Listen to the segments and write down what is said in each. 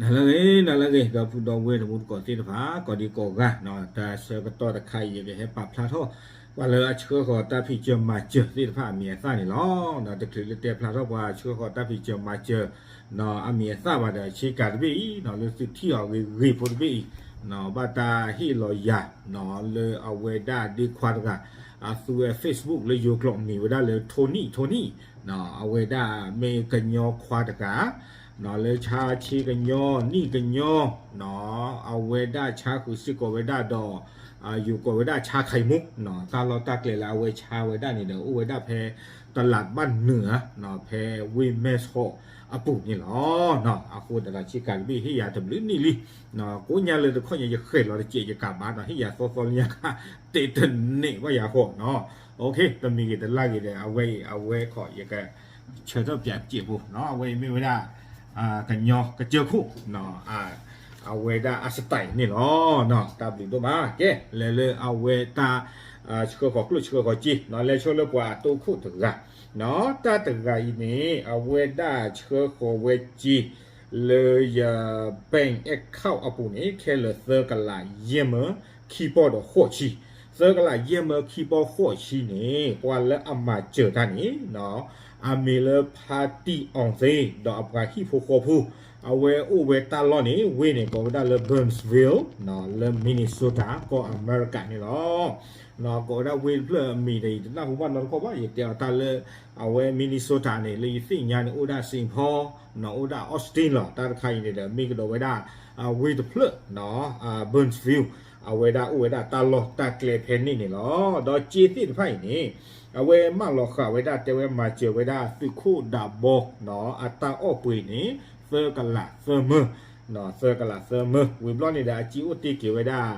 နၤလၢအဂ့ၤ နၤလၢအဂ့ၤ ဒီပုၢ်ဒီဝဲၢ်တံၤသကိးသ့ၣ်တဖၣ် ကိးဒံကိးဂၤ, တၢ်ဆၢကတီၢ်တခါအံၤ ယကဟဲပာ်ဖျါထီၣ် ပှၤလၢအဆှၢဃီၤတၢ်ဖံးစၢၤမၤစၢၤသ့ၣ်တဖၣ်အမံၤအသၣ်န့ၣ်လီၤ. တချုးလၢတဲဖျါထီၣ်ပှၤဆှၢဃီၤတၢ်ဖံးစၢၤမၤစၢၤ အမံၤအသၣ်ဘၣ်ဒီး ဆ့ကၤတဘ့ၣ်အံၤ လၢသုထံၣ်အီၤဂ့ၤဂ့ၤဖိတဘ့ၣ်အံၤ ဘၣ်တၢ်ဟ့ၣ်လီၤယၤ လၢအဝဲဒၣ်ဒ့ခွါတဂၤ အသူဝဲ Facebook လၢယိၤကျိာ်မံၤဝဲဒၣ်လၢ Tony Tony, အဝဲဒၣ်မ့ၢ်ကညီခွါတဂၤ လၢဆါဆ့ကညီ နံၣ်ကညီ အဝဲဒၣ်ဆါဃုာ်စ့ၢ်ကီးဝဲဒၣ်ဒီး ယိၤကိးဝဲဒၣ်ဆါခါအံၤမူ တၢ်လီၢ်တၢ်ကျဲလၢအဝဲဆါဝဲဒၣ်န့ၣ်ဒီး အိၣ်ဝဲဒၣ်ဖဲ တလးတဘၣ်နုာ်ဧါ ဖဲဝ့ၢ်မဲၢ်ဆီးအပူၤန့ၣ်လီၤ. အဃိသတးဒီးဆ့ကၤတဘ့ၣ်ဟ့ၣ်ယၤတဘျုးနံၣ်လံ ကိးညါလၢတခီညါ ယဃဲၤလီၤတစဲးယကးဘၣ်နီၤ ဟ့ၣ်ယၤသီသီလၢညါခါ တဲတန့ၢ်ဘၣ်ယၤဃီနီၤ. တမံၤဂ့ၤတလၢ်ဂ့ၤဒီး အဝဲအံၤ အဝဲခီ ယက ဆၢထၢၣ်ပၠးစဲးဖိနီၤ အဝဲအံၤမ့ၢ်ဝဲဒၣ် ကညီကစၢၢ်ခိၣ် အဝဲဒၣ်အ style န့ၣ်လီၤ. တၢ်ဘျုးဒိၣ်မး ကဲ လဲၤလၢအဝဲတၢ် ဆှၢဃီၤကျိၣ်ဆှၢဃီၤစ့ လဲၤဆှၢလၢပှၤအတိခိၣ်တဂၤ တၢ်တဂၤအံၤန့ၣ် အဝဲဒၣ်ဆှၢဃီၤဝဲစ့ လၢယ bank account အပူၤန့ၣ် ခဲလၢာ်သၢကလးယဲၢ်မၢခံပီၢ်ဒီးဃိးဆံ, သၢကလးယဲၢ်မၢခံပီၢ်ဃိးဆံန့ၣ် ပှၤလၢအမၤစၢၤတၢ်န့ၣ် အမံၤလၢ ဖါတံၣ်အီၣ်သ့ ဒီးအပှၤဟံၣ်ဖိဃီဖိ အဝဲအိၣ်ဝဲတၢ်လီၢ်န့ၣ် ဝ့ၢ်န့ၣ် ကိးဝဲဒၣ်လၢ Burnsville လၢ Minnesota ကီၢ်အမဲရကၤန့ၣ်လီၤ. ကိးဝဲဒၣ်ဝ့ၢ်တဖျၢၣ်အမံၤဒီး ယတနၢ်ဟူဘၣ်နီတခီဘၣ် ယတဲအီၤတၢ်လၢ အဝဲ Minnesota န့ၣ် လၢယသ့ၣ်ညါန့ၣ် အိၣ်ဒၣ် Saint Paul အိၣ်ဒၣ် Austin လီၤ. တၢ်တခါအံၤန့ၣ်ဒီး မ့ၢ်ကဒီးဝဲဒၣ် ဝ့ၢ်တဖျၢၣ် Burnsville အဝဲဒၣ်အိၣ်ဝဲဒၣ်တၢ်လီၢ်တၢ်ကျဲဖဲန့ၣ်န့ၣ်လီၤ. ဒီးစ့သ့ၣ်တဖၣ်အံၤန့ၣ် အဝဲမၢလီၤဃာ်ဝဲဒၣ် တဲဝဲမၤစၢၤဝဲဒၣ်သုးခိၣ်ဒးဘီ အတၢ်အီၣ်ပှ့ၤန့ၣ် သၢကလးသၢမၢ သၢကလးသၢမၢ ဝံၤဘျီန့ၣ်ဒီး အစ့အိၣ်တ့ၢ်က့ၤဝဲဒၣ်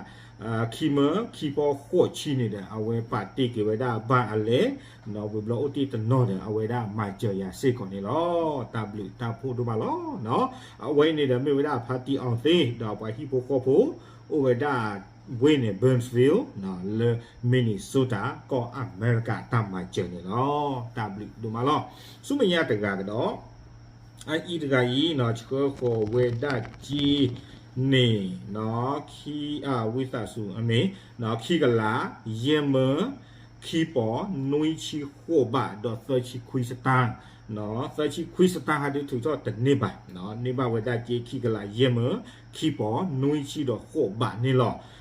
ခံမၢ ခံပီၢ်ဃိးဆံန့ၣ်ဒီး အဝဲပာ်တ့ၢ်က့ၤဝဲဒၣ်ဘၣ်အလဲၣ်, ဝံၤဘျီအိၣ်တ့ၢ်တနီၤဒီး အဝဲဒၣ်မၤစၢၤယၤစ့ၢ်ကီးန့ၣ်လီၤ. တၢ်ဘျုးတၢ်ဖှိၣ်ဒိၣ်မးလီၤ. အဝဲအံၤန့ၣ်ဒီး မ့ၢ်ဝဲဒၣ်ဖါတံၣ်အီၣ်သ့ ဒီးပှၤဟံၣ်ဖိဃီဖိ အိၣ်ဝဲဒၣ်ဝ့ၢ်န့ၣ် Burnsville လၢ Minnesota ကီၢ်အမဲရကၤတၢ်မၤစၢၤန့ၣ်လီၤ. တၢ်ဘျုးဒိၣ်မးလီၤ. ဆူမဲာ်ညါတဂၤကဒီး အအံၤတဂၤအံၤ ဆှၢဃီၤဝဲဒၣ်စ့န့ၣ် ခံ ဝံသးစူၤ အမ့ၢ် ခံကလး ယဲၢ်မၢ ခံပီၢ် နွံဆံဃိးဘး ဒီးသၢဆံခွံစတၢၢ်, သၢဆံခွံစတၢၢ်ဟဲဒုးထုးထီၣ်တန့ၢ်ဘၣ်, န့ၢ်ဘၣ်ဝဲဒၣ်စ့ခံကလး ယဲၢ်မၢ ခံပီၢ် နွံဆံဒီးဃိးဘးန့ၣ်လီၤ.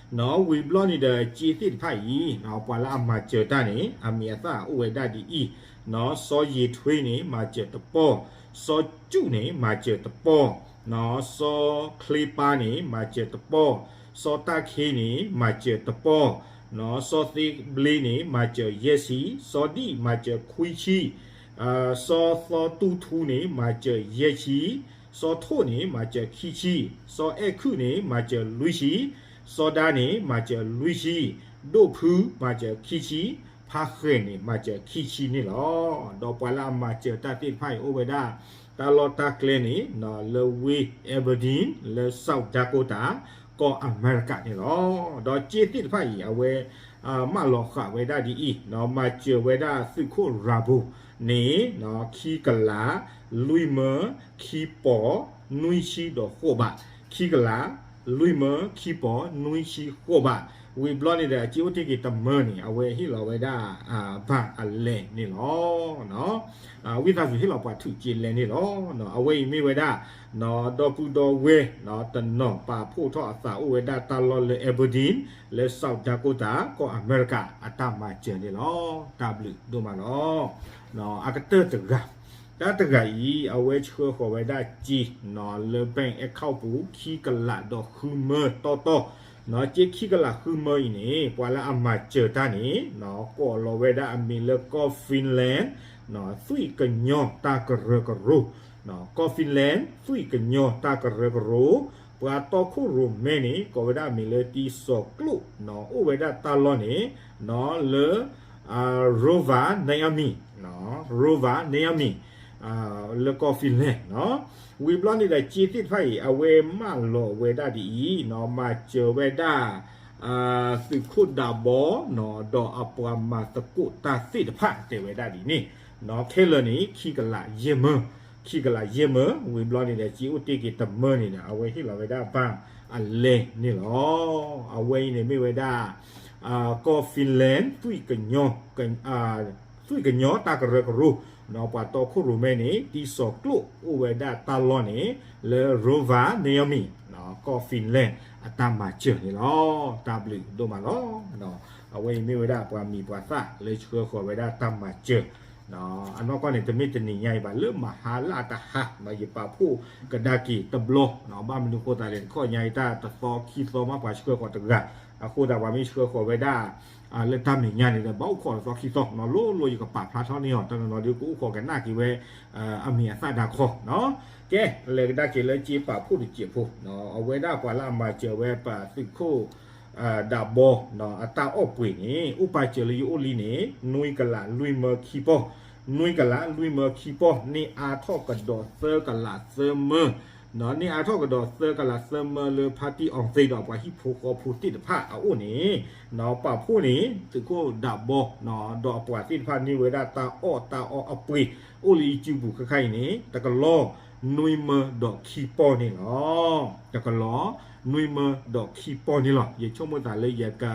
ဝံၤဘျီန့ၣ်ဒီး စ့သ့ၣ်တဖၣ်အံၤ ပှၤလၢအမၤစၢၤတၢ်န့ၣ် အမံၤအသၣ်အိၣ်ဝဲဒၣ်ဒ်အံၤ, စီၤယ့ၤထွ့န့ၣ် မၤစၢၤတပီၢ်, စီၤစူၣ်န့ၣ် မၤစၢၤတပီၢ်, စီၤချ့ပၢ်န့ၣ် မၤစၢၤတပီၢ်, စီၤတၢ်ခ့န့ၣ် မၤစၢၤတပီၢ်, စီၤသ့ဘျ့န့ၣ် မၤစၢၤယဲၢ်ဆံ, စီၤဒံၣ်မၤစၢၤခွံဆံ, စီၤသီတူၢ်ထူန့ၣ် မၤစၢၤယဲၢ်ဆံ, စီၤထိၣ်န့ၣ် မၤစၢၤခံဆံ, စီၤအဲၣ်ခုၣ်န့ၣ် မၤစၢၤလွံၢ်ဆံ, စီၤဒါန့ၣ် မၤစၢၤလွံၢ်ဆံ, ဒိၣ်ဖုမၤစၢၤခံဆံ, ဖါဃဲၤန့ၣ် မၤစၢၤခံဆံန့ၣ်လီၤ. ဒီးပှၤလၢအမၤစၢၤတၢ်သ့ၣ်တဖၣ်အံၤအိၣ်ဝဲဒၣ် တၢ်လီၢ်တၢ်ကျဲန့ၣ် လၢဝ့ၢ် Aberdeen လၢ South Dakota ကီၢ်အမဲရကၤန့ၣ်လီၤ. ဒီးစ့သ့ၣ်တဖၣ်အံၤ အဝဲ မၢလီၤဃာ်ဝဲဒၣ်ဒ်အံၤ, မၤစၢၤဝဲဒၣ်သုးခိၣ်ရၤဘိၣ်န့ၣ် ခံကလး လွံၢ်မၢ ခံပီၢ် နွံဆံဒီးဃိးဘး, ခံကလး လွံၢ်မၢ ခံပီၢ် နွံဆံဃိးဘး, ဝံၤဘျီန့ၣ်ဒီး အစ့အိၣ်တ့ၢ်က့ၤတမၢန့ၣ် အဝဲဟ့ၣ်လီၤဝဲဒၣ် ဘၣ်အလဲၣ်န့ၣ်လီၤ. ဝံသးစူၤဟ့ၣ်လီၤပှၤထုးက့လဲၣ်န့ၣ်လီၤ. အဝဲအံၤမ့ၢ်ဝဲဒၣ် ဒီပုၢ်ဒီဝဲၢ် တနီၤပာ်ဖှိၣ်ထီၣ်အသးအိၣ်ဝဲဒၣ်တၢ်လီၢ်လၢ Aberdeen လၢ South Dakota ကီၢ်အမဲရကၤအတၢ်မၤစၢၤန့ၣ်လီၤ. တၢ်ဘျုးဒိၣ်မးလီၤ. အကတၢၢ်တဂၤ, တၢ်တဂၤအံၤ အဝဲဆှၢဃီၤဝဲဒၣ်စ့ လၢ bank account ပူၤ ခံကလးဒီးဃုမၢတီတီ, စ့ခံကလးဃုမၢအံၤန့ၣ် ပှၤလၢအမၤစၢၤတၢ်န့ၣ် ကိးလီၤဝဲဒၣ်အမံၤလၢ ကီၢ် Finland သွံၣ်ကညီၤတၢ်ကရၢကရိ ကီၢ် Finland သွံၣ်ကညီၤတၢ်ကရၢကရိ, ပှၤတီခိၣ်ရိၣ်မဲန့ၣ် ကိးဝဲဒၣ်အမံၤလၢတံၤစီၤကျိၣ်, အိၣ်ဝဲဒၣ်တၢ်လီၢ်န့ၣ် လၢ Rovaniemi, Rovaniemi လၢကီၢ် Finland ဝံၤဘျီန့ၣ်ဒီး စ့သ့ၣ်တဖၣ်အံၤ အဝဲမၢလီၤဝဲဒၣ်ဒ်အံၤ, မၤစၢၤဝဲဒၣ် သုးခိၣ်ဒးဘီ ဒီးအပှၤမၤသကိးတၢ်သ့ၣ်တဖၣ်တဲဝဲဒၣ်ဒ်န့ၣ်, ခဲလၢာ်န့ၣ် ခံကလးယဲၢ်မၢ ခံကလးယဲၢ်မၢ ဝံၤဘျီန့ၣ်ဒီး က့အိၣ်တ့ၢ်က့ၤတမၢန့ၣ်ဒီး အဝဲဟ့ၣ်လီၤဝဲဒၣ်ဘၣ်အလဲၢ်န့ၣ်လီၤ. အဝဲအံၤန့ၣ်မ့ၢ်ဝဲဒၣ် ကီၢ် Finland သွံၣ်ကညီ သွံၣ်ကညီတၢ်ကရၢကရိ ပှၤတီခိၣ်ရိၣ်မဲန့ၣ် တံၤစီၤကျိၣ်အိၣ်ဝဲဒၣ်တၢ်လီၢ်န့ၣ် လၢ Rovaniemi ကီၢ် Finland အတၢ်မၤစၢၤန့ၣ်လီၤ. တၢ်ဘျုးဒိၣ်မးလီၤ. အဝဲအံၤမ့ၢ်ဝဲဒၣ်ပှၤမံၤပှၤသၣ်လၢဆှၢဃီၤဝဲဒၣ်တၢ်မၤစၢၤ အနီၢ်ကီၢ်န့ၣ် တမ့ၢ်တနံၤညါအံၤဘၣ် လၢမဟါလၢအတဟါ ယပာ်ဖှိၣ်ကဒါက့ၤတဘျီ ဘၣ်မနုၤအဃိသတးလဲၣ် တခီညါအံၤတၢ်တသီခံသီမးပှၤဆှၢဃီၤတဂၤ အဃိသတးပှၤမ့ၢ်ဆှၢဃီၤဝဲဒၣ် လၢတၢ်မဲာ်ညါန့ၣ်ဒီး ဘၣ်အိၣ်ခိးတသီခံသီ နီၤလိၤလိၤယကပာ်ဖျါထီၣ်န့ၢ်အီၤ တနီၤနီၤဒီးကအိၣ်ခိးကနၣ်က့ၤဝဲ အမံၤအသၣ်ဒါခီ ကဲ လဲၤကဒါက့ၤလၢက့ပာ်ဖှိၣ်တစဲးဖိ အဝဲဒၣ်ပှၤလၢအမၤစၢၤဝဲပသုးခိၣ် ဒးဘီ အတၢ်အီၣ်ပှ့ၤန့ၣ် အိၣ်ပာ်စၢၤလၢယအိၣ်လံန့ၣ် နွံကလးလွံၢ်မၢခံပီၢ် နွံကလးလွံၢ်မၢခံပီၢ် န့ၢ်အါထီၣ်ကဒီးသၢကလးသၢမၢ န့ၢ်အါထီၣ်ကဒီးသၢကလးသၢမၢလၢ ဖါတံၢ်အီသ့ဒီးပှၤဟံၣ်ဖိဃီဖိသ့ၣ်တဖၣ်အအိၣ်န့ၣ် ပာ်ဖှိၣ်န့ၣ် သုးခိၣ်ဒးဘီ ဒီးအပှၤသ့ၣ်တဖၣ်န့ၢ်ဝဲဒၣ်တၢ်အီၣ်တၢ်အီအပှ့ၤ အိၣ်လၢယစုပူၤခဲခါအံၤန့ၣ် တကလီၤနွံမၢဒီးခံပီၢ်န့ၣ်လီၤ. တကလီၤ နွံမၢဒီးခံပီၢ်န့ၣ်လီၤ. ယဆိကမိၣ်သးလၢယက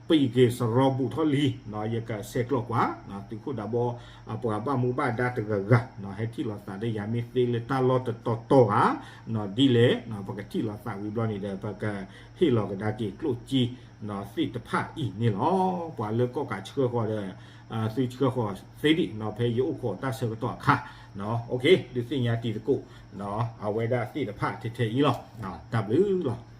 ပံးက့ၤစရီဘူၣ်ထီၣ်လံ ယကဆဲးကျိးကွၢ် သုးခိၣ်ဒးဘီ အပှၤဘၣ်မူဘၣ်ဒါတဂၤဂၤ ဟဲထံၣ်လိာ်သးဒီးယၤမ့ၢ်သ့လၢတၢ်လီၢ်တတီၤတီၤဧါ ဒ်လဲၣ် ပကထံၣ်လိာ်သးဝံၤဘျီန့ၣ်ဒီး ပကဟ့ၣ်လီၤကဒါက့ၤကျိၣ်စ့ သ့ၣ်တဖၣ်အံၤန့ၣ်လီၤ. ပှၤလၢကီၣ်ကးဆှၢဃီၤဒီး သုဆှၢဃီၤသ့ဒံး ဖဲယအိၣ်ခိးတၢ်ဆၢကတီၢ်အခါ ဒုးသ့ၣ်ညါတံၤသကိး အဝဲဒၣ်သ့ၣ်တဖၣ်ထဲထဲအံၤလီၤ. တၢ်ဘျုးလီၤ.